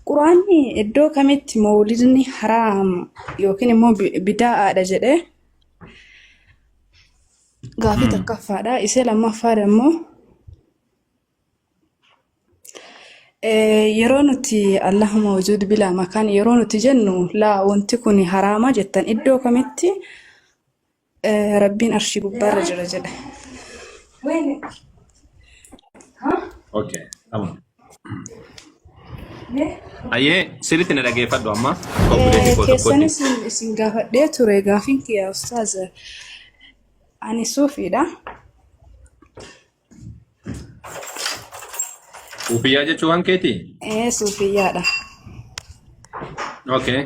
Quraanni iddoo kamitti mawlidni haraam yookiin immoo bidaa'aadha jedhee gaafii tokkoffaadha. Isee lammaffaadha immoo yeroo nuti Allahumma wujuud bilaa makaan yeroo nuti jennu laa wanti kun haraama jettan iddoo kamitti Rabbiin arshii gubbaarra jira jedhe. Okay. Tamam. Ayyee sirriitti na dhageeffadhu amma akka obboleettii koo tokkotti. Keessanis isin gaafadhee ture gaafiin kiyya ustaaz ani suufiidha. Suufiyyaa jechuun waan keetii? Ee suufiyyaadha. Okay.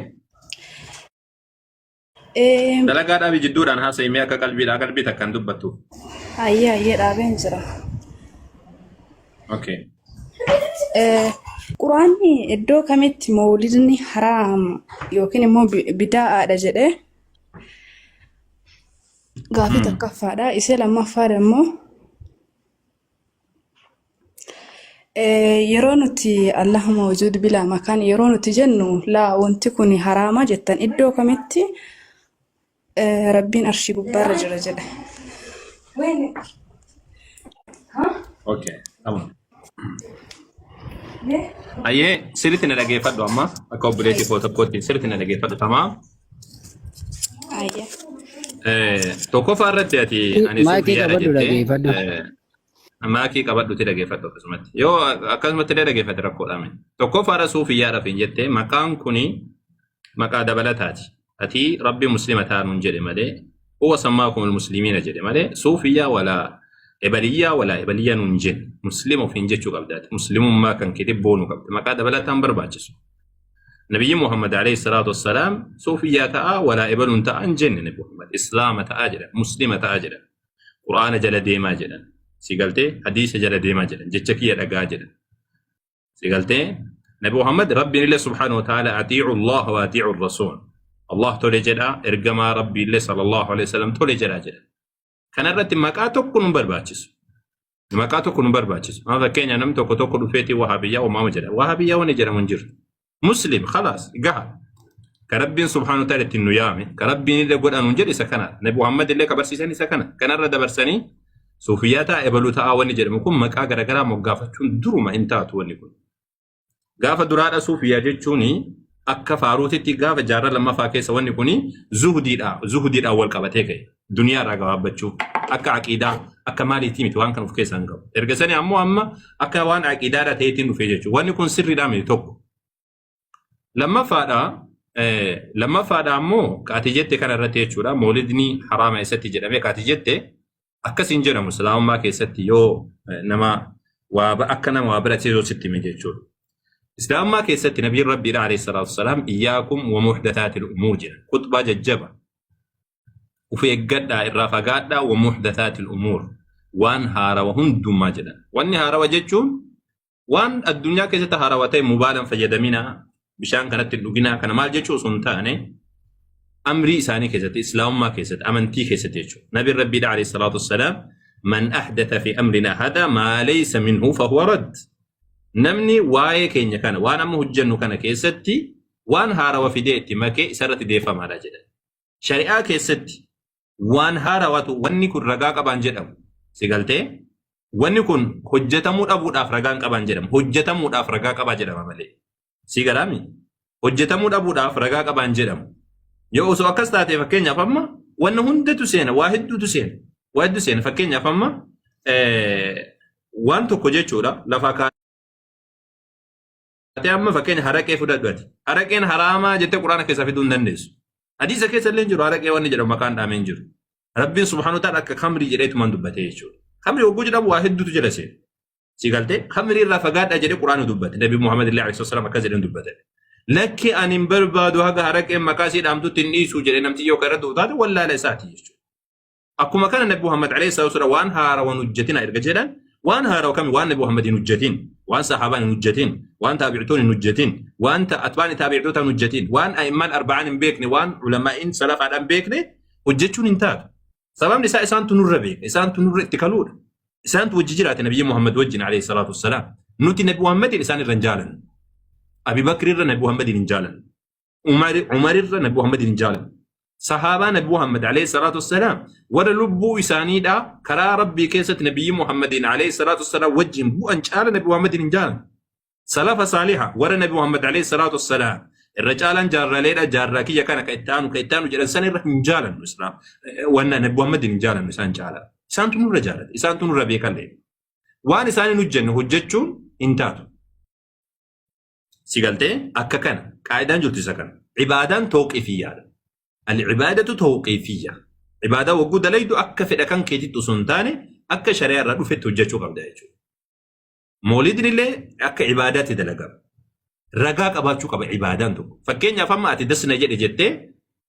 Dalagaa dhaabi jidduudhaan haasa'i mee akka qalbiidhaa qalbii takkaan dubbattu. Hayyee hayyee dhaabeen jira. Okay. Quraanni iddoo kamitti mawlidni haraam yookiin immoo bidaa'aadha jedhee gaafii tokkoffaadha. Isee lammaffaadha immoo Yeroo nuti Allahumma wujuud bilaa makaan yeroo nuti jennu laa wanti kun haraama jettan iddoo kamitti Rabbiin arshii gubbaarra jira jedhe. Okay. Tamam. Ayyee sirriitti na dhageeffadhu amma akka obboleettii koo tokkootti sirriitti na dhageeffadhu tamaa. Ayyee. Tokkoffaa irratti ati ani Maakii suufiyyaadha qabadhu jettee dhageeffadhu. maakii qabadhuti dhageeffadhu akkasumatti. Yoo akkasumatti illee dhageeffate rakkoodha miti. Tokkoffaadha suufiyyaadhaaf hin jettee maqaan kuni maqaa dabalataati. Ati rabbi muslima ta'a nuun jedhe malee huwa sammaakumul muslimiina jedhe malee suufiyyaa walaa ebaliyyaa walaa ebaliyyaa nuun jenne muslima ofiin jechuu qabdaati. Muslimummaa kan keetii boonuu qabda. Maqaa dabalataan barbaachisu. Nabiyyi Muhammad alayhi salaatu wassalaam suufiyyaa ta'a walaa ebaluun ta'a hin jenne Nabi Muhammad. Islaama ta'a jedhan, muslima ta'a jedhan, Qur'aana jala deemaa jedhan. Si galtee hadiisa jala deemaa jedhan, jecha kiyya dhagaa jedhan. Si galtee Nabi Muhammad Rabbiin illee subhaanahu wa ta'ala atiicu Allah wa atiicu Rasuul. Allah tole jedha, ergamaa Rabbii illee sallallahu alayhi wasallam tole jedha jedha. Kanarratti maqaa tokko nu barbaachisu. Maqaa tokko nu barbaachisu. Amma fakkeenya namni tokko tokko dhufeetii wahabiyyaa uumaama jedha. Wahabiyyaa wanni jedhamu hin jiru. Muslim khalaas gaha. Ka Rabbiin subhaanahu wa ta'ala ittiin nu yaame, ka Rabbiin illee godhaa nuun jedhe isa kana. Nabi Muhammad illee ka barsiisan isa kana. Kanarra dabarsanii suufiyyaa ta'a ebaluu ta'a wanni jedhamu kun maqaa garaagaraa moggaafachuun duruma hin taatu wanni kun. Gaafa duraadha suufiyyaa jechuun akka faaruutitti gaafa jaarraa lammaffaa keessa wanni kun zuhdiidha zuhdiidhaan wal qabatee ka'e duniyaa irraa gabaabbachuu akka aqiidaa akka maaliitii miti waan kan of keessaa hin qabu. Erga sanii ammoo amma akka waan aqiidaadha ta'eetiin dhufee jechuudha. Wanni kun sirriidhaa miti tokko. Lammaffaadha lammaffaadha ammoo kaati jette kana irratti jechuudha moolidni haraama eessatti jedhamee kaati jette Akkas hin jedhamu islaamummaa keessatti yoo nama waa akka nama waa biratti yoo sitti hime jechuudha. Islaamummaa keessatti nabiyyiin Rabbiidha alayhi salaatu wassalaam iyyaakum wa muhdathaatil umuur jedha. Khutbaa jajjaba. Of eeggadhaa irraa fagaadhaa wa muhdathaatil umuur. Waan haarawa hundumaa jedhan. Wanni haarawa jechuun Waan addunyaa keessatti haarawa ta'e mobaalan fayyadaminaa, bishaan kanatti hin dhuginaa, kana maal jechuu osoo hin taane amrii isaanii keessatti, islaamummaa keessatti, amantii keessatti jechuudha. Nabiin Rabbiidha alayhi salaatu wassalaam man ahdatha fi amrinaa hada maa laysa minhu fahuwa radd. Namni waa'ee keenya kana waan amma hojjennu kana keessatti waan haarawa fidee itti makee isarratti deeffamaadha jedhan. Shari'aa keessatti waan haarawatu wanni kun ragaa qabaan jedhamu. Si galtee? Wanni kun hojjetamuu dhabuudhaaf ragaan qabaan jedhamu. Hojjetamuudhaaf ragaa qabaa jedhama malee. Si galaami? Hojjetamuu dhabuudhaaf ragaa qabaan jedhamu. Yoo osoo akkas taate fakkeenyaaf amma wanna hundatu seena, waa hedduutu seena. Waa hedduu seena. Fakkeenyaaf amma waan tokko jechuudha lafaa kaatee amma fakkeenya haraqee fudhadhu ati. Haraqeen haraamaa jettee quraana keessaa fiduu hin dandeessu. Hadiisa keessa illee hin jiru haraqee wanni jedhamu maqaan dhaamee hin jiru. Rabbiin subhaanahu wa ta'ala akka kamrii jedheetumaan dubbatee jechuudha. Kamrii hogguu jedhamu waa hedduutu jala seena. Si galtee kamrii irraa fagaadhaa jedhee quraana dubbate. Nabi Muhammad illee alayhi salaam akkas jedheen dubbate. Lakki ani hin barbaadu haga haraqeen maqaa isii dhaamtutti hin dhiisu jedhee namti yoo irra du'u taate wallaala isaati jechuudha. Akkuma kana Nabi Muhammad alayhi salaam waan haarawan hojjetina erga jedhan waan haarawa kami waan Nabi Muhammad hin hojjetin, waan sahaabaan hin hojjetin, waan taabictoon hin hojjetin, waan atbaani taabictoota hin hojjetin, waan a'immaan arba'aan hin beekne, waan ulamaa'in salafaadhaan beekne hojjechuun hin taatu. Sababni isaa isaantu nurra beeka, isaantu nurra itti kaluudha. Isaantu wajji jiraate Nabiyyi Muhammad wajjin alayhi salaatu wassalaam. Nuti Nabi Muhammadin isaan irra hin jaalannu. Abi Bakri irra Nabi Muhammadiin hin jaalannu. Umar irra Nabi Muhammadiin hin jaalannu. Sahaabaa Nabi Muhammad alayhi salaatu wassalaam warra lubbuu isaaniidha karaa Rabbii keessatti Nabiyyi Muhammadiin alayhi salaatu wassalaam wajjin bu'an caala Nabi Muhammadiin hin jaalannu. Salafa saaliha warra Nabi Muhammad alayhi salaatu wassalaam irra caalaan jaarraleedha, jaarraa kiyya kana ka itti aanu ka itti aanu jedhan san irra hin jaalannu Islaam. Wanna Nabi Muhammadiin hin jaalannu isaan caala. Isaantu nurra jaalata. Isaantu nurra beekallee. Waan isaan hin hojjenne hojjechuun hin taatu. Si galtee akka kana qaa'idaan jirtu isa kana. Ibaadaan tawqiifiyyaadha. Al-ibaadatu tawqiifiyya. Ibaadaa wagguu dalaydu akka fedha kan keetitti osoo hin taane akka shari'aa irraa dhufetti hojjechuu qabda jechuudha. Moolidni illee akka ibaadaatti dalagama. Ragaa qabaachuu qaba ibaadaan tokko. Fakkeenyaaf amma ati dasna jedhe jettee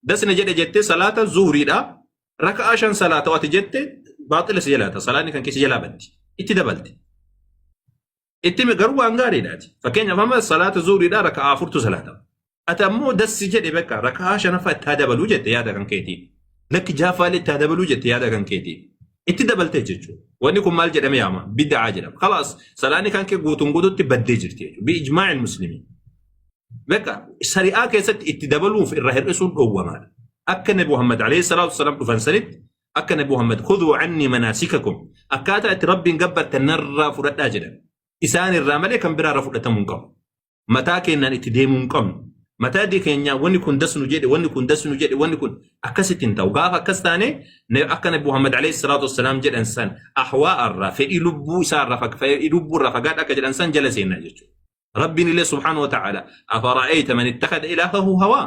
dasna jedhe jettee salaata zuhuriidha. Raka'aa shan salaata ati jette baaxila si jalaa ta'a. Salaanni kan keessa jalaa baddi. Itti dabalti. Itti garuu waan gaariidhaati. Fakkeenyaaf amma salaata zuhuriidha raka'aa afurtu salaatama. Ati ammoo dassi jedhe bakka raka'aa shanaffaa itti haa dabaluu jette yaada kan keetii. Lakki jaaffaallee itti haa dabaluu jette yaada kan keetii. Itti dabaltee jechuudha. Wanni kun maal jedhame yaama? Bid'aa jedhama. Khalaas salaanni kan kee guutuun guututti baddee jirti jechuudha. Bi ijmaa'il muslimiin. Bakka shari'aa keessatti itti dabaluuf irraa hir'isuun dhoowwamaadha. Akka Nabi Muhammad alayhi salaatu wasalaam dhufan sanitti akka Nabi Muhammad khuduu annii manaasikakum akkaataa itti Rabbiin gabbartan narraa fudhadhaa jedhan. Isaan irraa malee kan biraa irraa fudhatamuu hin qabu. Mataa keenyaan itti deemuu hin qabnu. Mataa keenyaan wanni kun das nu jedhe, wanni kun das nu jedhe, wanni kun akkasitti hin ta'u. Gaafa akkas taane akka Nabi Muhammad alayhi salaatu wassalaam jedhan san ahwaa irraa fedhii lubbuu isaa irraa fedhii lubbuu irraa fagaadha akka jedhan san jala seenna jechuudha. Rabbiin illee subhaanahu wa ta'ala afara'ayta man ittakhadha ilaahahu hawaa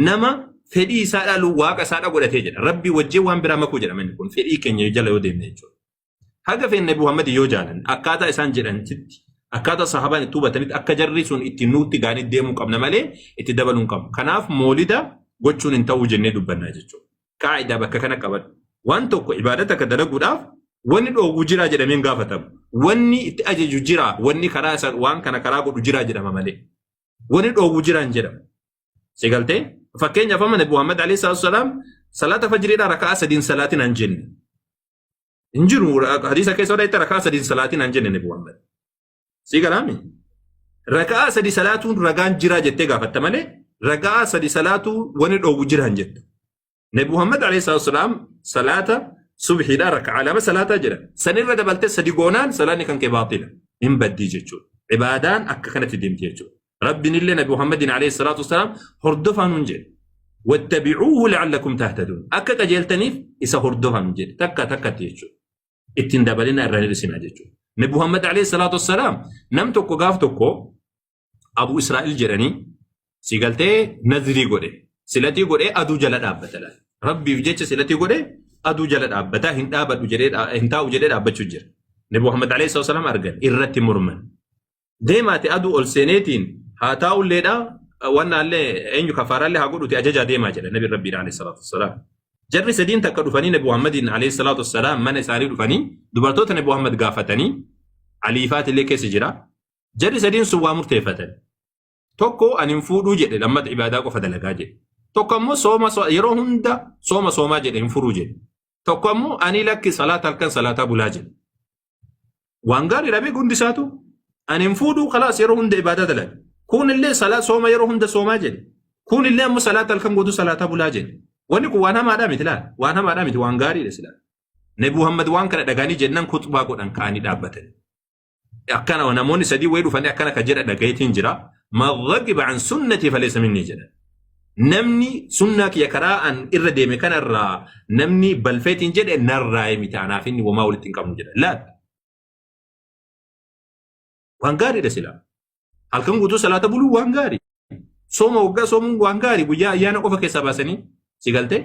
nama fedhii isaa dhaalu waaqa isaa godhatee jedha. Rabbii wajjin waan biraa makuu jedhama inni kun fedhii keenya jala yoo deemne jechuudha. Haga feene Nabi Muhammad yoo jaalan akkaataa isaan jedhanitti akkaataa sahabaan itti hubatanitti akka jarri sun itti nuutti gaanii deemuu qabna malee itti dabaluu hin qabnu. Kanaaf moolida gochuun hin ta'uu jennee dubbannaa jechuudha. Qaa'idaa bakka kana qabadhu. Waan tokko ibaadata akka dalaguudhaaf wanni dhoowwu jiraa jedhamee hin gaafatamu. Wanni itti ajaju jiraa, wanni karaa isa waan kana karaa godhu jiraa jedhama malee. Wanni dhoowwu jiraa hin jedhamu. Si galtee? Fakkeenyaaf amma Nabi Muhammad alayhi salaatu wasalaam salaata fajriidhaa raka'aa sadiin salaatiin hin jenne. Hin jiru hadiisa keessa wadha raka'aa sadiin salaatiin hin jenne Nabi Muhammad. Si galaami? Raka'aa sadi salaatuun ragaan jiraa jettee gaafatta malee raka'aa sadi salaatuu wani dhoowwu jira hin jettu. Nabi Muhammad alayhi salaatu wasalaam salaata subhiidhaa raka'aa lama salaataa jedha. Sanirra dabaltee sadi goonaan salaanni kan kee baaxila. Hin baddii jechuudha. Ibaadaan akka kanatti deemti jechuudha. Rabbiin illee Nabi Muhammadiin alayhi salaatu wasalaam hordofaa nuun jedhe. Wattabi'uuhu la'allakum tahtaduun. Akka qajeeltaniif isa hordofaa nuun jedhe. Takka takkatti jechuudha. Ittiin dabalina irraa hir'isinaa jechuudha. Nabi Muhammad alayhi salaatu wassalaam nam tokko gaaf tokko Abu Israa'il jedhanii si galtee nazrii godhe silatii godhee aduu jala dhaabbata laal. Rabbiif jecha silatii godhe aduu jala dhaabbata hin dhaabadhu jedhee hin taa'u jedhee dhaabbachuu jira. Nabi Muhammad alayhi salaatu wassalaam argan irratti morman. Deemaati aduu ol seeneetiin haa taa'ulleedha wannaallee eenyu kafaaraallee haa godhuti ajajaa deemaa jedha Nabi Rabbiin alayhi salaatu wassalaam. Jarri sadiin takka dhufanii Nabi Muhammadiin alayhi salaatu wassalaam mana isaanii dhufanii dubartoota Nabi Muhammad gaafatanii Aliifaatillee keessa jira. Jarri sadiin sun waa murteeffatan. Tokko ani hin fuudhuu jedhe lammata ibaadaa qofa dalagaa jedhe. Tokko ammoo sooma yeroo hunda sooma soomaa jedhe hin furuu jedhe. Tokko ammoo ani lakki salaata halkan salaataa bulaa jedhe. Waan gaarii dhabee hundi isaatu ani hin fuudhuu kalaas yeroo hunda ibaadaa dalaga. Kun illee salaa sooma yeroo hunda soomaa jedhe. Kun illee ammoo salaata halkan guutuu salaataa bulaa jedhe. Wanni kun waan hamaadhaa miti laal. Waan hamaadhaa miti waan gaariidha silaa. Nabi Muhammad waan kana dhagaanii jennaan kuxbaa godhan ka'anii dhaabbatan. Akkana namoonni sadii wayii dhufanii akkana ka jedha dhagayeetiin jira. Man ragiba an sunnati falaysa minni jedha. Namni sunnaa kiyya karaa an irra deeme kanarraa namni balfeetiin jedhe narraa miti anaaf inni womaa walitti hin qabnu jedha. Laal. Waan gaariidha silaa. Halkan guutuu salaata buluu waan gaarii. Sooma waggaa soomuun waan gaarii guyyaa ayyaana qofa keessaa baasanii si galtee.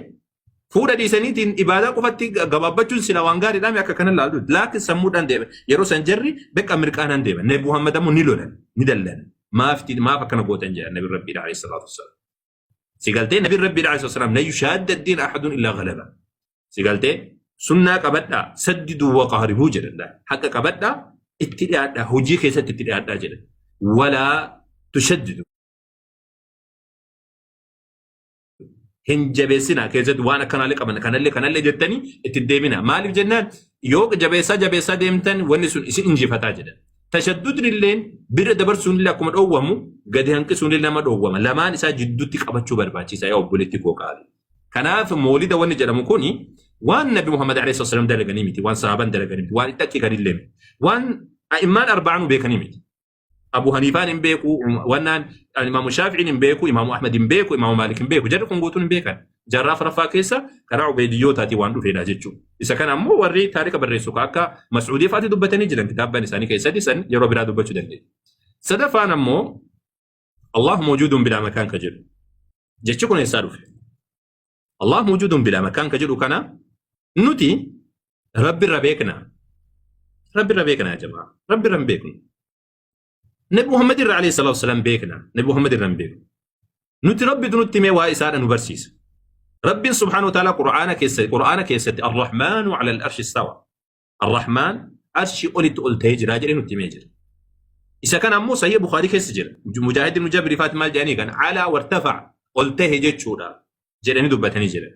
Fuudha dhiisaniitiin ibaadaa qofatti gabaabbachuun sila waan gaariidhaa mi akka kana laaltu. Laakiin sammuudhaan deema. Yeroo san jarri beqa mirqaanaan deema. Nabi Muhammad ammoo ni lolan, ni dallan. Maaf maaf akkana gootan jedhan Nabi Rabbii alayhi salaatu wassalaam. Si galtee Nabi Rabbii alayhi salaatu wassalaam la yushaadda ad-diin ahadun illaa ghalaba. Si galtee sunnaa qabadhaa saddiduu wa qaaribuu jedhan laal. Haqa qabadhaa itti dhiyaadhaa hojii keessatti itti dhiyaadhaa jedhan. Walaa tushaddidu. Hin jabeessinaa keessatti waan akkanaallee qaban kanallee kanallee jettanii itti deemina. Maaliif jennaan yoo jabeessaa jabeessaa deemtan wanni sun isin injifataa jedhan. Tashaddudni illeen bira dabarsuun illee akkuma dhoowwamu gadi hanqisuun illee nama dhoowwama. Lamaan isaa jidduutti qabachuu barbaachisa yaa obboleetti koo qaali. Kanaaf moolida wanni jedhamu kuni waan Nabi Muhammad alayhi salaam dalaganii miti, waan sahaban dalaganii miti, waan itti akeekan illee miti, waan a'immaan arba'anuu beekanii miti. Abu Haniifaan hin beeku, wannaan Imaamu Shaafi'iin hin beeku, Imaamu Ahmad hin beeku, Imaamu Maalik hin beeku. Jarri kun guutuun hin beekan. Jaarraa afuraffaa keessa karaa Ubeeydiyyootaati waan dhufeedha jechuudha. Isa kana ammoo warri taarika barreessu ka akka Mas'uudii fa'aati dubbatanii jiran kitaabban isaanii keessatti san yeroo biraa dubbachuu dandeenya. Sadaffaan ammoo Allahu mawjuudun bilaa makaan ka jedhu. Jechi kun eessaa dhufe? Allah mawjuudun bilaa makaan ka jedhu kana nuti Rabbi irra beekna. Rabbi irra beekna jamaa. Rabbi irra hin beeknu. Nabi Muhammad irra alayhi salatu wasalam beekna. Nabi Muhammad irra hin beeknu. Nuti Rabbitu nutti himee waa isaadha nu barsiisa. Rabbiin subhaanahu wa ta'ala Qur'aana keessatti Qur'aana keessatti Ar-Rahmaanu ala al-arshi istawa. Ar-Rahmaan arshii olitti ol ta'ee jira jedhee nutti himee jira. Isa kana ammoo Sahih Bukhaarii keessa jira. Mujaahid ibn Jabri faati maal jedhanii kan alaa wartafa'a ol ta'e jechuudha jedhanii dubbatanii jiran.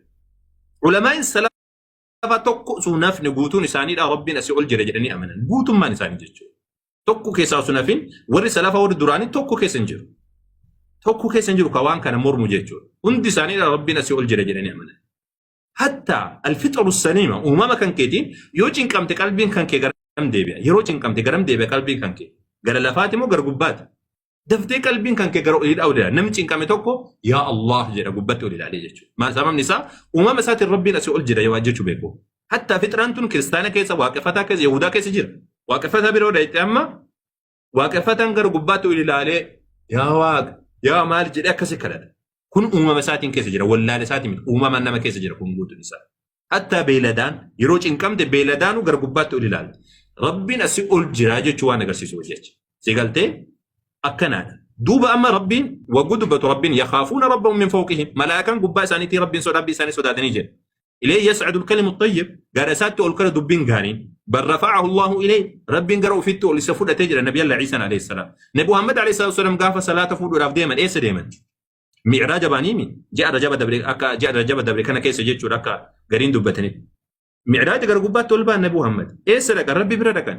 Ulamaa'in salafa tokko osoo nafni guutuun isaaniidha Rabbiin asii ol jira jedhanii amanan. Guutummaan isaanii jechuudha. Tokko keessaa osoo nafin warri salafa warri duraanii tokko keessa hin jiru. Tokko keessa hin jiru ka waan kana mormu jechuudha. Hundi isaaniidha Rabbiin asii ol jira jedhanii amanan. Hatta alfixru saliima uumama kan keetiin yoo cinqamte qalbiin kan kee garam deebi'a. Yeroo cinqamte garam deebi'a qalbiin kan kee. Gara lafaati moo gara gubbaati? Daftee qalbiin kan kee gara oliidhaa ol ilaala. Namni cinqame tokko yaa Allah jedha gubbatti ol ilaalee jechuudha. Maal sababni isaa uumama isaatiin Rabbiin asii ol jira yoo jechuu beeku. Hatta fixraan tun kiristaana keessa waaqeffataa keessa Yahudaa keessa jira. Waaqeffataa biroo dhayxe amma waaqeffataan gara gubbaatti ol ilaalee yaa waaqa yaa maal jedhee akkasi kadhata. Kun uumama isaatiin keessa jira wallaala isaatiin miti uumamaan nama keessa jira kun guutuun isaa. Hattaa beeyladaan yeroo cinqamte beeyladaanuu gara gubbaatti ol ilaalti. Rabbiin asii ol jira jechuu waan agarsiisu jecha. Si galtee akkanaadha. Duuba amma Rabbiin wagguu dubbatu Rabbiin yakaafuuna rabbahum min fawqihim malaakaan gubbaa isaaniitii Rabbiin sodaa Rabbii isaanii sodaatanii jedha. Ilayhi yas'adu al-kalimu at-tayyib gara isaatti ol kara dubbiin gaariin. Bal rafa'ahu Allahu ilayhi Rabbiin gara ofiitti ol isa fudhatee jira Nabi Allah Iisaan alayhi salaam. Nabi Muhammad alayhi salaatu wassalaam gaafa salaata fuudhuudhaaf deeman eessa deeman? Mi'raaja baaniimi ji'a Rajaba dabre akka ji'a Rajaba dabre kana keessa jechuudha akka gariin dubbatanitti. Mi'raaja gara gubbaatti ol ba'an Nabi Muhammad. Eessa dhaqan? Rabbi bira dhaqan.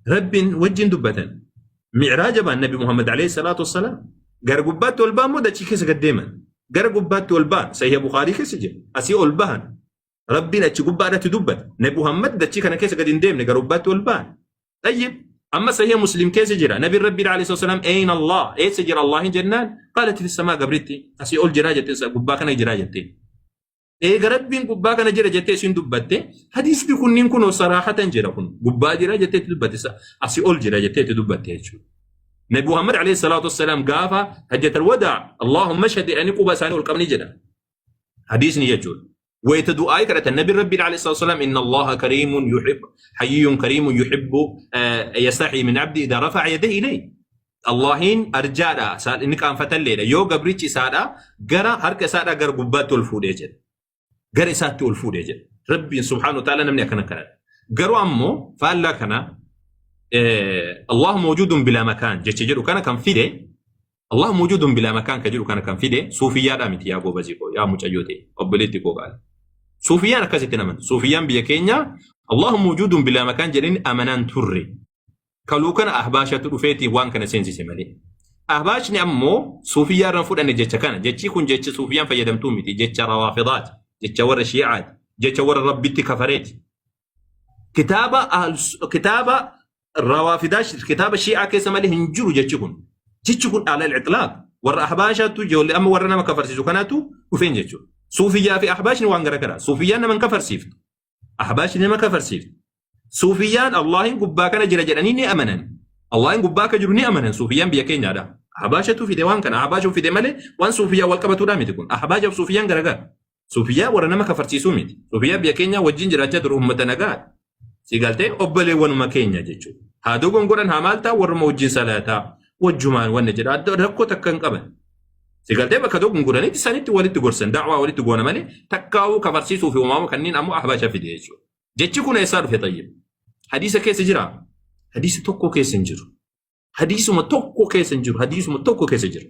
Rabbiin wajjin dubbatan. Mi'raaja ba'an Nabi Muhammad alayhi salaatu wassalaam. Gara gubbaatti ol ba'an moo dachii keessa gad deeman? Gara gubbaatti ol ba'an. Sahiha Bukhaarii keessa jira. Asii ol bahan. Rabbiin achi gubbaadhatti dubbate. Nabi Muhammad dachii kana keessa gad hin deemne gara gubbaatti ol ba'an. Tayyib. Amma sahiha Muslim keessa jira. Nabi Rabbi alayhi salaam ayna Allah? Eessa jira Allah hin jennaan? Qaalat fi samaa gabritti. Asii ol jira jette gubbaa kana jira jette. Eega Rabbiin gubbaa kana jira jettee isin dubbatte hadiisni kunniin kunoo saraahatan jira kun gubbaa jira jettee itti dubbatte asii ol jira jettee itti dubbatte jechuudha. Nabi Muhammad alayhi salaatu wassalaam gaafa hajjatal wadaa Allahumma shahid jedhanii quba isaanii ol qabanii jedha. Hadiisni jechuudha. Wayita du'aa'ii kadhatan Nabi Rabbiin alayhi salaatu wassalaam inna Allaha kariimun yuhibbu hayyuun kariimun yuhibbu yastahi min abdi idaa rafa'a yadayhi ilayhi. Allahiin arjaadha, inni qaanfatalleedha. Yoo gabrichi isaadha gara harka isaadha gara gubbaatti ol fuudhee jedha. Gara isaatti ol fuudhee jedha. Rabbiin subhaanahu wa ta'ala namni akkana kadhata. Garuu ammoo faallaa kana Allahu mawjuudun bilaa makaan jecha jedhu kana kan fide Allahu mawjuudun bilaa makaan kan jedhu kana kan fide suufiyyaadhaa miti yaa goobazii koo yaa mucayyoo ta'e obboleetti koo qaali. Suufiyyaan akkasitti naman suufiyyaan biyya keenya Allahu mawjuudun bilaa makaan jedhanii amanaan turre. Kaluu kana Ahbaashatu dhufeeti waan kana seensise malee. Ahbaashni ammoo suufiyyaa irraan fudhanne jecha kana. Jechi kun jecha suufiyyaan fayyadamtuu miti. Jecha rawaafidaati. Jecha warra shiicaati. Jecha warra rabbitti kafareeti. Kitaaba kitaaba rawaafidaa kitaaba shii'aa keessa malee hin jiru jechi kun. Jechi kun ala al-itlaaq warra Ahbaashaatu ijoollee amma warra nama kafarsiisu kanaatu dhufeen jechuudha. Suufiyyaa fi Ahbaashni waan garagaraa. Suufiyyaan nama hin kafarsiiftu. Ahbaashni nama kafarsiiftu. Suufiyyaan Allaahin gubbaa kana jira jedhanii ni amanan. Allaahin gubbaa akka jiru ni amanan suufiyyaan biyya keenyaadha. Ahbaashatu fide waan kana. Ahbaashu fide malee waan suufiyyaa wal qabatuudha miti kun. Ahbaashaaf suufiyyaan garagara. Suufiyyaa warra nama kafarsiisuu miti. Suufiyyaa biyya keenyaa wajjin jiraachaa ture uummata nagaa. Si galtee obboleewwanuma keenya jechuudha. Haa dogongoran haa maal ta'a warruma wajjin salaataa wajjumaan wanna jedha adda rakkoo takka hin qaban. Si galtee bakka dogongoranitti sanitti walitti gorsan da'waa walitti goona malee takkaa'uu kafarsiisuu fi uumamu kanneen ammoo ahbaasha fide jechuudha. Jechi kun eessaa dhufe tayyib? Hadiisa keessa jiraa? Hadiisa tokko keessa hin jiru. Hadiisuma tokko keessa hin jiru. Hadiisuma tokko keessa jira.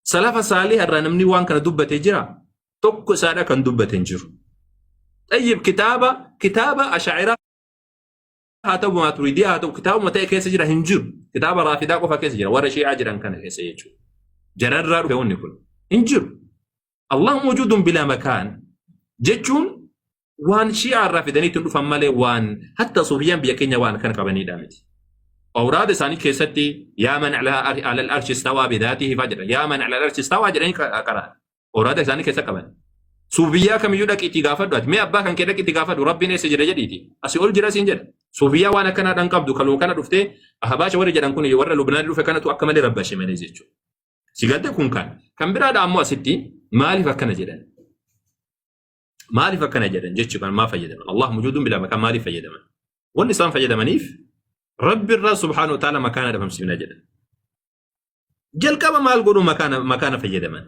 Salafa saalih irraa namni waan kana dubbate jira? Tokko isaadha kan dubbate hin jiru. Tayyib kitaaba kitaaba ashaa'iraa haa ta'u, Maaturiidiyaa haa ta'u, kitaabuma ta'e keessa jira hin jiru. Kitaaba Raafidaa qofa keessa jira, warra Shii'aa jiran kana keessa jechuudha. Jararraa dhufe wanni kun hin jiru. Allah mawjuudun bilaa makaan jechuun waan Shii'aa irraa fidanii ittiin dhufan malee waan hatta suufiyyaan biyya keenya waan kana qabanidha miti. Awraada isaanii keessatti yaa man ala al-arshi istawaa bidhaatihi faa jedhan. Yaa man ala al-arshi istawaa jedhanii qara'an. Awraada isaanii keessa qaban. Suufiyyaa kamiyyuu dhaqiitii gaafadhu ati. Mee abbaa kan kee dhaqiitii gaafadhu, Rabbiin eessa jira jedhiiti. Asii ol jira siin jedha. Suufiyyaa waan akkanaadhaan qabdu kaluma kana dhuftee Ahbaasha warri jedhan kun warra Lubnaan dhufe kanatu akka malee rabbashe malee jechuudha. Si galte kun kan. Kan biraadha ammoo asitti maaliif akkana jedhan? Maaliif akkana jedhan jechuun kan maa fayyadaman? Allah mawjuudun bilaa makaan maaliif fayyadaman? Wanni isaan fayyadamaniif Rabbi irraa subhaanahu wa ta'ala makaana dhabamsiifna jedhan. Jalqaba maal godhuu makaana fayyadaman?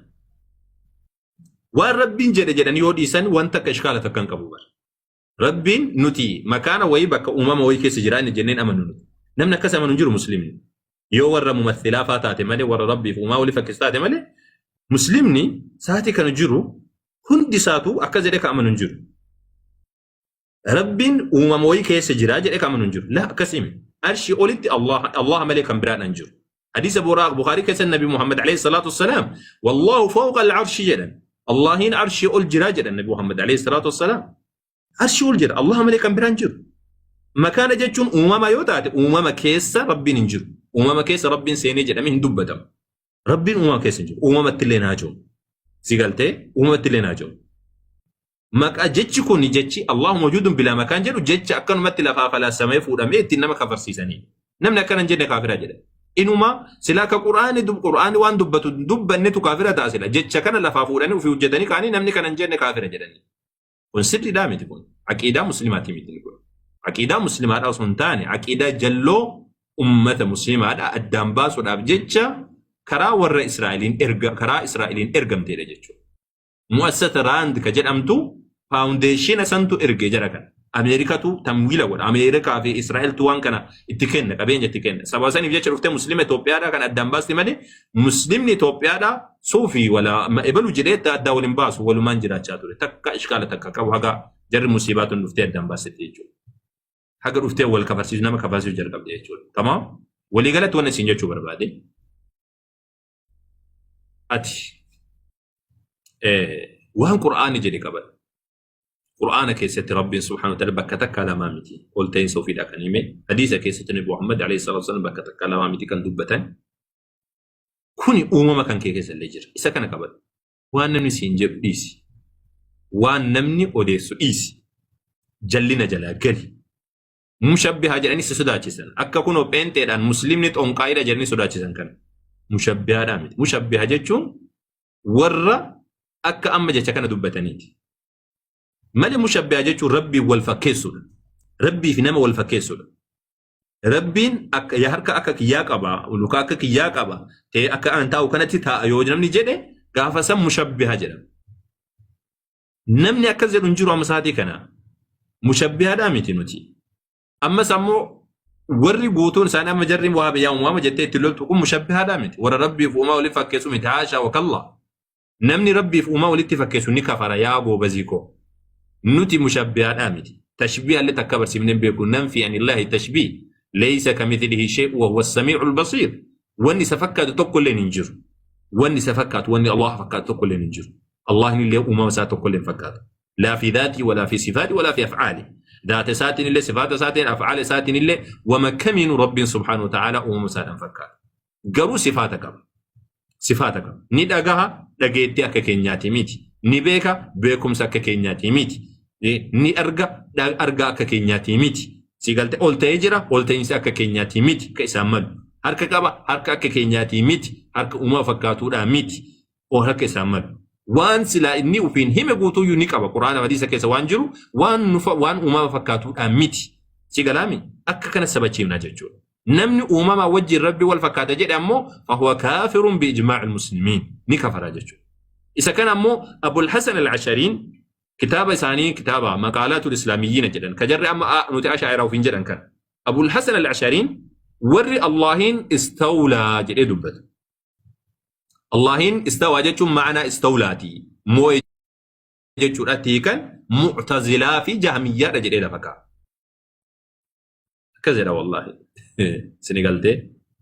Waan Rabbiin jedhe jedhanii yoo dhiisan wanta akka ishkaala takka hin qabu bara. Rabbiin nuti makaana wayii bakka uumama wayii keessa jira inni jenneen amanu nuti. Namni akkas amanu hin jiru muslimni. Yoo warra mumathilaa faa taate malee, warra Rabbiif uumaa walii fakkeessu taate malee, muslimni sa'aatii kana jiru hundi isaatu akkas jedhee kan amanu hin jiru. Rabbiin uumama wayii keessa jira jedhee kan amanu hin jiru. Laa, akkasii miti. Arshii olitti Allah malee kan biraan hin jiru. Hadiisa Buraa Bukhaarii keessa Nabi Muhammad alayhi salaatu wassalaam wallahu fawqa al-arshi jedhan. Allahiin arshii ol jira jedhan Nabi Muhammad alayhi salaatu wassalaam. Arshii ol jira. Allah malee kan biraan jiru. Makaana jechuun uumama yoo taate, uumama keessa Rabbiin hin jiru. Uumama keessa Rabbiin seenee jedhamee hin dubbatamu. Rabbiin uumama keessa hin jiru. Uumamatti illee naa jiru. Si galtee uumamatti illee naa jiru. Maqaa jechi kun, jechi Allahu mawjuudun bilaa makaan jedhu, jecha akkanumatti lafaa falaasamee fuudhamee ittiin nama kafarsiisanii. Namni akkana hin jenne kaafira jedha. Inuma sila akka Qur'aani Qur'aani waan dubbatu dubbannetu kaafira ta'a sila. Jecha kana lafaa fuudhanii ofii hojjetanii kaanii namni kana hin jenne kaafira jedhanii. Kun sirriidhaa miti kun. Aqiidaa muslimaatii miti kun. Aqiidaa muslimaadhaa osoo hin taane aqiidaa jalloo ummata muslimaadhaa addaan baasuudhaaf jecha karaa warra Israa'eliin erga karaa Israa'eliin ergamteedha jechuudha. Mu'assasa Raand ka jedhamtu faawundeeshina santu erge jara kana. Ameerikatu tamwiila godha. Ameerikaa fi Israa'eltu waan kana itti kenna, qabeenya itti kenna. Sababa saniif jecha dhuftee muslima Itoophiyaadhaa kan addaan baasti malee muslimni Itoophiyaadhaa suufii wala ebalu jedhee addaa waliin baasu walumaan jiraachaa ture. Takka ishkaala takka qabu haga jarri musiibaa tun dhuftee addaan baasetti jechuudha. Haga dhuftee wal kafarsiisu nama kafarsiisu jalqabde jechuudha. Tamaam. Waliigalatti wanni isin jechuu barbaade ati waan Qur'aani jedhe qabadhu. Qur'aana keessatti Rabbiin subhaanahu wa ta'ala bakka takkaa lamaa miti ol ta'iinsa ofiidhaa kan hime. Hadiisa keessatti Nabi Muhammad alayhi salaatu wasallam bakka takkaa lamaa miti kan dubbatan. Kuni uumama kan kee keessa illee jira. Isa kana qabadhu. Waan namni siin jedhu dhiisi. Waan namni odeessu dhiisi. Jallina jalaa gali. Mushabbihaa jedhanii si sodaachisan. Akka kunoo pheenxeedhaan muslimni xonqaayidha jedhanii sodaachisan kana. Mushabbihaadhaa miti. Mushabbiha jechuun warra akka amma jecha kana dubbataniiti. Malee mushabbiha jechuun Rabbiin wal fakkeessuudha. Rabbii fi nama wal fakkeessuudha. Rabbiin akka ya harka akka kiyyaa qaba, luka akka kiyyaa qaba, ta'ee akka an taa'u kanatti taa'a yoo namni jedhe gaafa san mushabbiha jedhama. Namni akkas jedhu hin jiru amma sa'aatii kana. Mushabbihaadhaa miti nuti. Ammas ammoo warri guutuun isaanii amma jarri waa biyyaa uumama jettee itti loltu kun mushabbihaadhaa miti. Warra Rabbiif uumaa walitti fakkeessu miti. Haashaa wakallaa. Namni Rabbiif uumaa walitti fakkeessu ni kafara yaa goobazii koo. Nuti mushabbihaadhaa miti. Tashbiiha illee takka barsiifnee hin beeku. Nanfi anillaahi tashbiih. Leeysa kamithlihi shay'u wa huwa samii'ul basiir. Wanni isa fakkaatu tokko illee hin jiru. Wanni isa fakkaatu, wanni Allah fakkaatu tokko illee hin jiru. Allahni illee uumama isaa tokko illee hin fakkaatu. Laa fi dhaatii walaa fi sifaati walaa fi af'aali. Dhaata isaatiin illee, sifaata isaatiin, af'aala isaatiin illee wama kamiinuu Rabbiin subhaanahu wa ta'aalaa uumama isaadhaan fakkaata. Garuu sifaata qaba. Sifaata qaba. Ni dhagaha, dhageettii akka keenyaatii miti. Ni beeka, beekumsa akka keenyaatii miti. Ni arga, argaa akka keenyaatii miti. Si galte ol ta'ee jira, ol ta'iinsi akka keenyaatii miti, ka isaan malu. Harka qaba, harka akka keenyaatii miti, harka uumama fakkaatuudhaa miti. Oo harka isaan malu. Waan silaa inni ufiin hime guutuuyyuu ni qaba. Qur'aana hadiisa keessa waan jiru waan nufa waan uumama fakkaatuudhaa miti. Si galaami akka kana sabachiifnaa jechuudha. Namni uumamaa wajjin Rabbi wal fakkaata jedhe ammoo fahuwa kaafirun bi ijmaa'il muslimiin ni kafara jechuudha. Isa kana ammoo Abul Hasan al-Ashariin kitaaba isaanii kitaaba Maqaalaatul Islaamiyyiina jedhan ka jarri amma nuti Ashaa'iraa ofiin jedhan kana. Abul Hasan al-Ashariin warri Allahiin istawlaa jedhee dubbatu. Allahiin istawaa jechuun ma'anaa istawlaati. Moo'e jechuudha hiikan Mu'tazilaa fi Jahmiyyaadha jedhee lafa kaa'a. Akkas jedha wallaahi. Sini galtee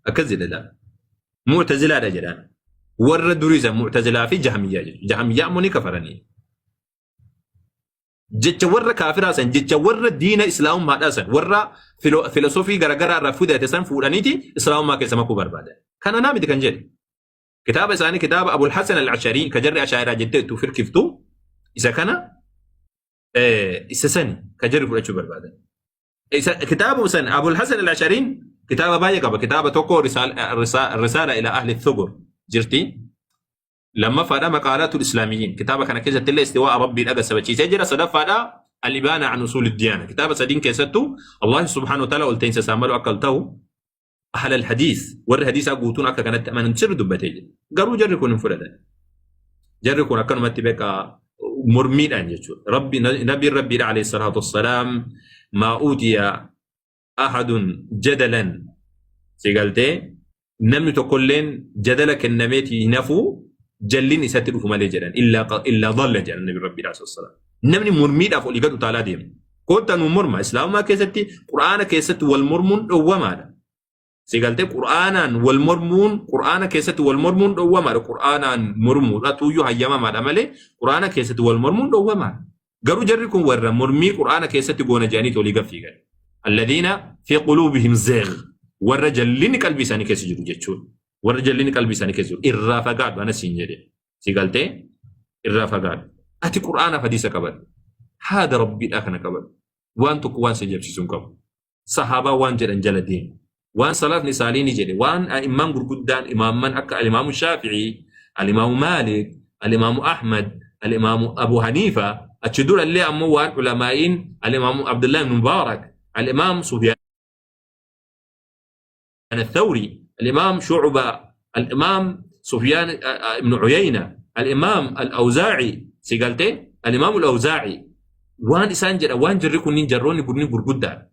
akkas jedha laal. Mu'tazilaadha jedhaan. Warra durii san Mu'tazilaa fi Jahamiyyaa jechuudha. Jahamiyyaa ammoo ni kafaranii. Jecha warra kaafiraa san, jecha warra diina islaamummaadhaa san, warra filosofii garaagaraa irraa fudhate san fuudhaniiti islaamummaa keessa makuu barbaadan. Kana naa miti kan jedhe. Kitaaba isaanii kitaaba Abul Hasan al-Asharii ka jarri Ashaa'iraa jettee itti firkiftu isa kana isa sani ka jarri fudhachuu barbaadan. Isa kitaaba san Abul Hasan al-Ashariin kitaaba baay'ee qaba. Kitaaba tokko Risaala ila ahli thugur jirti. Lammaffaadha Maqaalatul Islaamiyyiin. Kitaaba kana keessatti illee istiwaa Rabbii dhaga sabachiisee jira. Sadaffaadha Al-Ibaana an usuul diyaana. Kitaaba sadiin keessattuu Allah subhaanahu wa ta'ala ol ta'insa isaa malu akka ta'u ahlal hadiis warri hadiisaa guutuun akka kanatti amanan sirri dubbatee jira. Garuu jarri kun hin fudhatan. Jarri kun akkanumatti beekaa mormiidhaan jechuudha. Rabbi nabiin Rabbiidha alayhi salaatu wassalaam maa uutiya ahadun jadalan si galtee namni tokkolleen jadala kennameeti hin hafu jallin isatti dhufu malee jedhan illaa dhalla jedhan nabi Rabbiidha alayhi wassalaam. Namni mormiidhaaf olii gad utaalaa deema. Koottaa nu morma. Islaamummaa keessatti Qur'aana keessatti wal mormuun dhowwamaadha. Si galtee Qur'aanaan wal mormuun Qur'aana keessatti wal mormuun dhowwamaadha. Qur'aanaan mormuudha tuuyyuu hayyamamaadha malee Qur'aana keessatti wal mormuun dhowwamaadha. Garuu jarri kun warra mormii Qur'aana keessatti goona jedhanii olii gad fiigan. Alladhiina fi quluubihim zeegh warra jallinni qalbii isaanii keessa jiru jechuudha. Warra jallinni qalbii isaanii keessa jiru irraa fagaadhu anas siin jedhe. Si galtee irraa fagaadhu. Ati Qur'aanaaf hadiisa qabadhu. Haada Rabbiidhaa kana qabadhu. Waan tokko waan si ajaa'ibsiisu hin qabu. Sahaabaa waan jedhan jala deemi. Waan salafni saaliini jedhe, waan a'immaan gurguddaan imaamman akka alimaamu Shaafi'ii, alimaamu Maalik, alimaamu Ahmad, alimaamu Abu Haniifa, achi dura illee ammoo waan ulamaa'iin alimaamu Abdullah ibn Mubaarak, alimaam Sufyaan الثوري، الإمام شعبة، الإمام سفيان بن عيينة، الإمام الأوزاعي سيقالتي الإمام الأوزاعي waan isaan jedhan waan jarri kunniin jarroonni kunniin gurguddaan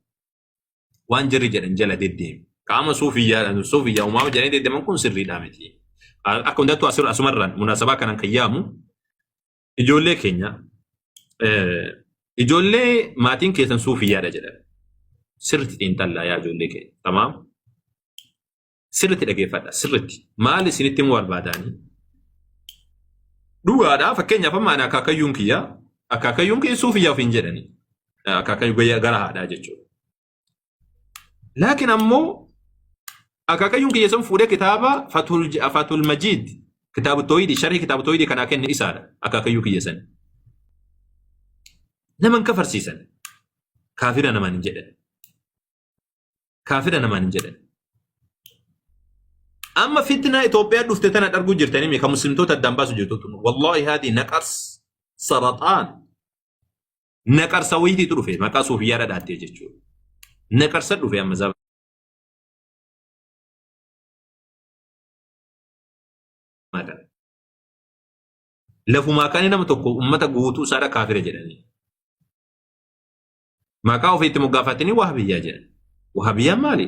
waan jarri jedhan jala deddeemi. Qaama suufiyyaadhaan suufiyyaa uumama jedhanii deddeeman kun sirriidhaa miti. Akka hundattuu asirra asumarraan munaasabaa kanaan kan yaamu ijoollee keenya ijoollee maatiin keessan suufiyyaadha jedhan. Sirriitti xiinxallaa yaa ijoollee keenya. Tamaam. Sirriitti dhageeffadha. Sirriitti. Maal isinitti himuu barbaadaanii? Dhugaadha. Fakkeenyaaf amma ani akaakayyuun kiyya akaakayyuun kiyya suufiyyaa ofiin jedhani. Akaakayyuu gara haadhaa jechuudha. Laakiin ammoo akaakayyuun kiyya sun fuudhee kitaaba Fatul Majiid kitaaba Tooyidii sharhii kitaaba Tooyidii kanaa kenne isaadha akaakayyuu kiyya san. Nama hin kafarsiisan. Kaafira namaan hin jedhan. Kaafira namaan hin jedhan. Amma fitnaa Itoophiyaa dhufte tana dharguu jirtanii kan muslimtoota addaan baasu jirtu tun. Wallaahi haadhi naqars saraxaan. Naqarsa wayiitiitu dhufe maqaa suufiyyaa dhadhaattee jechuudha. Naqarsa dhufe amma zamana kana. Lafumaa kaanii nama tokko ummata guutuu isaadha kaafira jedhanii. Maqaa ofiitti moggaafatanii wahabiyyaa jedhan. Wahabiyyaan maali?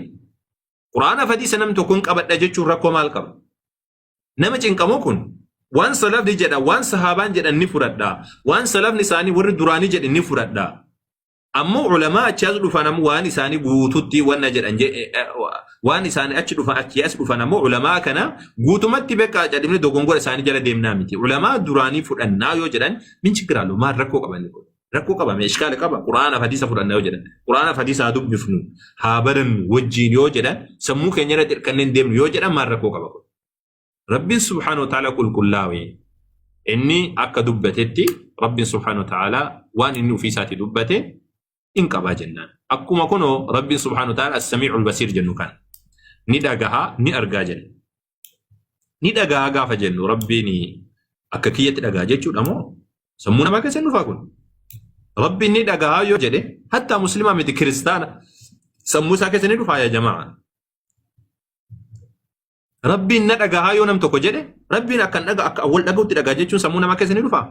Quraana fi hadiisa namni tokko hin qabadha jechuun rakkoo maal qaba? Nama cinqamoo kun waan salafni jedha waan sahaabaan jedhan ni fudhadha waan salafni isaanii warri duraanii jedhe ni fudhadha. Ammoo ulamaa achi as dhufan ammoo waan isaanii guututti wanna jedhan waan isaanii achi dhufan achi as dhufan ammoo ulamaa kana guutumatti beekaa cadhimne dogongora isaanii jala deemnaa miti. Ulamaa duraanii fudhannaa yoo jedhan min chiggiraalu maal rakkoo qaban kun. Rakkoo qaba mee ishkaala qaba quraanaaf hadiisa fudhanna yoo jedhan quraanaaf hadiisa haa dubbifnu haa barannu wajjiin yoo jedhan sammuu keenya irratti hirkannee hin deemnu yoo jedhan maal rakkoo qaba kun. Rabbiin subhaanahu wa ta'ala qulqullaa'e inni akka dubbatetti Rabbiin subhaanahu wa ta'ala waan inni ofii isaatii dubbate in qabaa jennaan. Akkuma kunoo Rabbiin subhaanahu wa ta'ala as-samii'ul basiir jennu kana ni dhagahaa ni argaa jenna. Ni dhagahaa gaafa jennu Rabbiin akka kiyyatti dhagaha jechuudha moo sammuu namaa keessa hin dhufaa kun? Rabbiin ni dhagahaa yoo jedhe hattaa muslimaa miti kiristaana sammuu isaa keessa ni dhufaa yaa jamaa. Rabbiin na dhagahaa yoo nam tokko jedhe Rabbiin akka dhaga akka wal dhagahutti dhagaa jechuun sammuu namaa keessa ni dhufaa?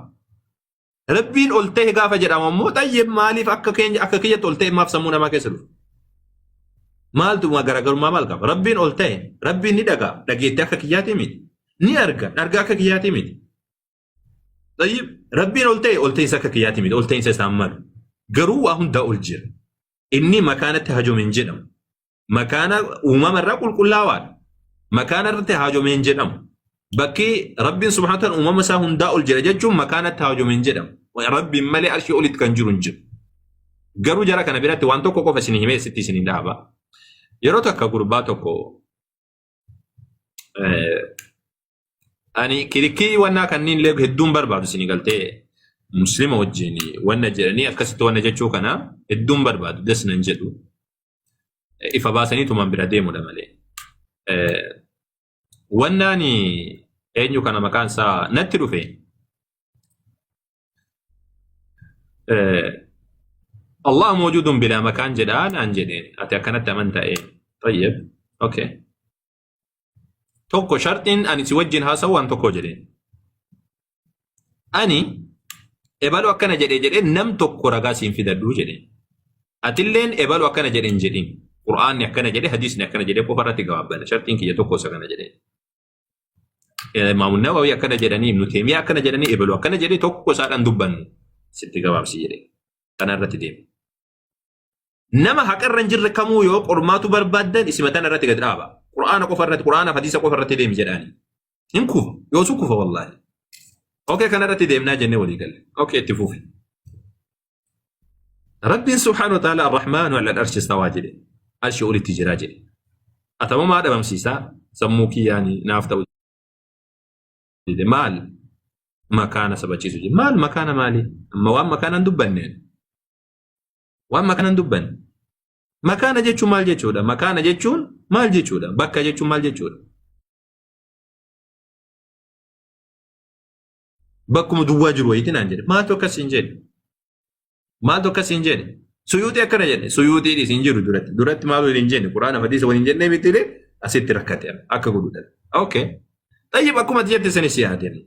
Rabbiin ol ta'e gaafa jedhamu ammoo xayyib maaliif akka keenya akka kiyyatti ol ta'e maaf sammuu namaa keessa dhufa? Maaltu garaagarummaa maal qaba? Rabbiin ol ta'e Rabbiin ni dhagaa dhageettii akka kiyyaatii miti. Ni arga argaa akka kiyyaatii miti. Xayyib Rabbiin ol ta'e ol ta'insa akka kiyyaatii miti ol ta'insa isaan malu. Garuu waa hundaa ol jira. Inni makaanatti hajoome hin jedhamu. Makaana uumama irraa qulqullaawaadha. Makaana irratti haajome hin jedhamu. Bakki Rabbiin subhaanahu wa ta'ala uumama isaa hundaa ol jira jechuun makaanatti haajome hin jedhamu. Rabbiin malee arshii olitti kan jiru hin jiru. Garuu jara kana biratti waan tokko qofa isin himee sitti isin dhaaba. Yeroo takka gurbaa tokko ani kirikii wannaa kanneen illee hedduun barbaadu isin galtee muslima wajjin wanna jedhanii akkasitti wanna jechuu kana hedduun barbaadu das nan jedhu. Ifa baasanii tumaan bira deemudha malee. Wannaan eenyu kana maqaan isaa natti dhufe. Allah mawjuudun bilaa makaan jedhaa naan jedhe ati akkanatti amantaa ee. Tayyib. Okay. Tokko sharxiin ani si wajjin haasa'u waan tokko jedheen. Ani ebalu akkana jedhee jedhee nam tokko ragaa siin fidadhuu jedheen. Atilleen ebalu akkana jedhe hin jedhin. Qur'aanni akkana jedhe hadiisni akkana jedhe qofa irratti gabaabbana. Sharxiin kiyya tokko isa kana jedheen. Imaamu Nawawi akkana jedhanii Ibnu Teemiyaa akkana jedhanii ebalu akkana jedhee tokko isaadhaan dubbannu sitti gabaabsi jedhe. Kana irratti deema. Nama haqarra hin jirre kamuu yoo qormaatu barbaaddan isima tana irratti gad dhaaba. Qur'aana qofa irratti, Qur'aana fi hadiisa qofa irratti deemi jedhaani. Hin kufa. Yoosu kufa wallaahi. Okay kana irratti deemnaa jennee walii galle. Okay itti fufi. Rabbiin subhaanahu wa ta'ala ar-Rahmaanu ala al-arshi istawaa jedhe. Arshi olitti jira jedhe. Atamamaa dhabamsiisaa sammuu kiyyaanii naaf ta'u jedhe. Maal? Makaana sabachiisu jedhe. Maal makaana maali? Amma waan makaana hin dubbanneen. Waan makaana hin dubbanne. Makaana jechuun maal jechuudha? Makaana jechuun maal jechuudha? Bakka jechuun maal jechuudha? Bakkuma duwwaa jiru wayiiti naan jedhe. Maaltu akkas hin jedhe? Maaltu akkas hin jedhe? Suyuuxii akkana jedhe. Suyuuxii dhiis hin jiru duratti. Duratti maal waliin jenne? Quraana hadiisa waliin jennee mitiire asitti rakkate akka godhu dhabe. Okay. Xayyib akkuma ati jette sanis yaadenne.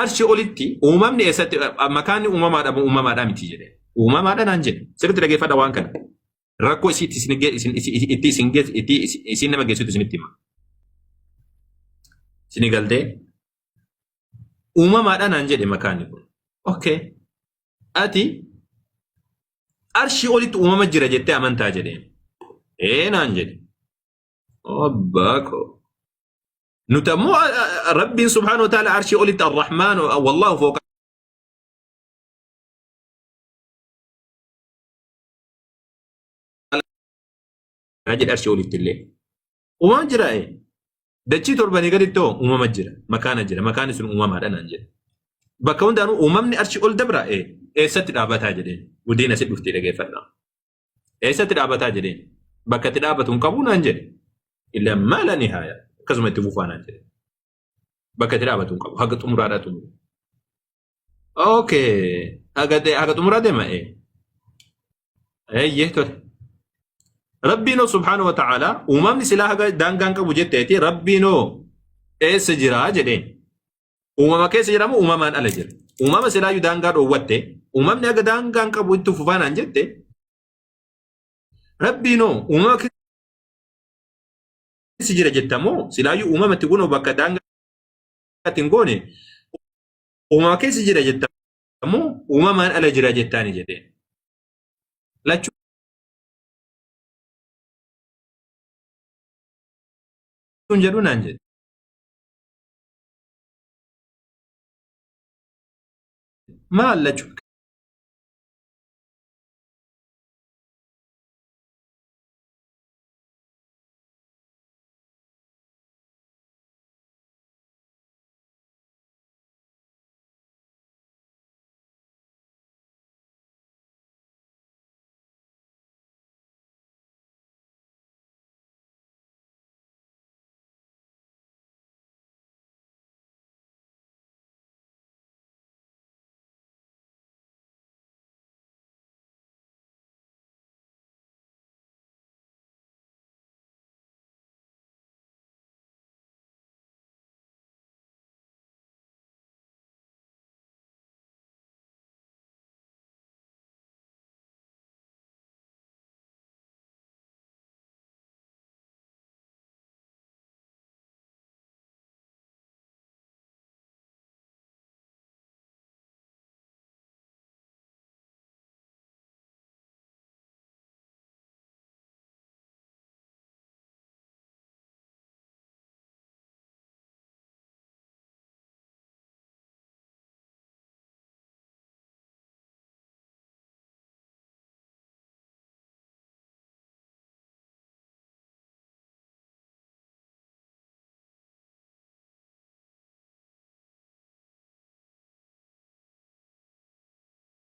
Arshi olitti uumamni eessatti makaanni uumamaadha moo uumamaadha miti jedhe. Uumamaadha naan jedhe. Sirriitti dhageeffadha waan kana. Rakkoo isiitti isin isin itti isin itti isin nama geessitu isinitti hima. Isin galtee uumamaadha naan jedhe makaanni kun. Okay. Ati arshii olitti uumama jira jettee amantaa jedheen. Ee naan jedhe. Abbaa koo. Nuti ammoo Rabbiin subhaanahu wa ta'ala arshii olitti arrahmaan wallaahu fooqa jedhe arshii olitti illee. Uumama jira ee. Dachii torbanii gaditti hoo uumama jira. Makaana jira. Makaanni sun uumamaadha naan jedhe. Bakka hundaanuu uumamni arshii ol dabra ee. Eessatti dhaabataa jedheen. Gudiin asi dhuftee dhageeffadha. Eessatti dhaabataa jedheen. Bakka itti dhaabatu hin qabu naan jedhe. Illa maala nihaaya. Akkasuma itti fufaa naan jedhe. Bakka itti dhaabatu hin qabu. Haga xumuraadhaa xumuru. Okay. Haga xumuraa deema ee. Eeyyee tole. Rabbiinoo subhaanahu wa ta'ala uumamni silaa haga daangaan qabu jetteeti Rabbiinoo eessa jiraa jedheen. Uumama keessa jira moo uumamaan ala jira? Uumama silaayyuu daangaa dhoowwatte uumamni haga daangaan qabu itti fufaa naan jette Rabbiinoo uumama keessa jira jetta moo silaayyuu uumama itti kunoo bakka daangaa itti hin goone uumama keessa jira jetta moo uumamaan ala jira jettaani jedheen. Lachuu jedhu naan jedhe. Maal lachuu?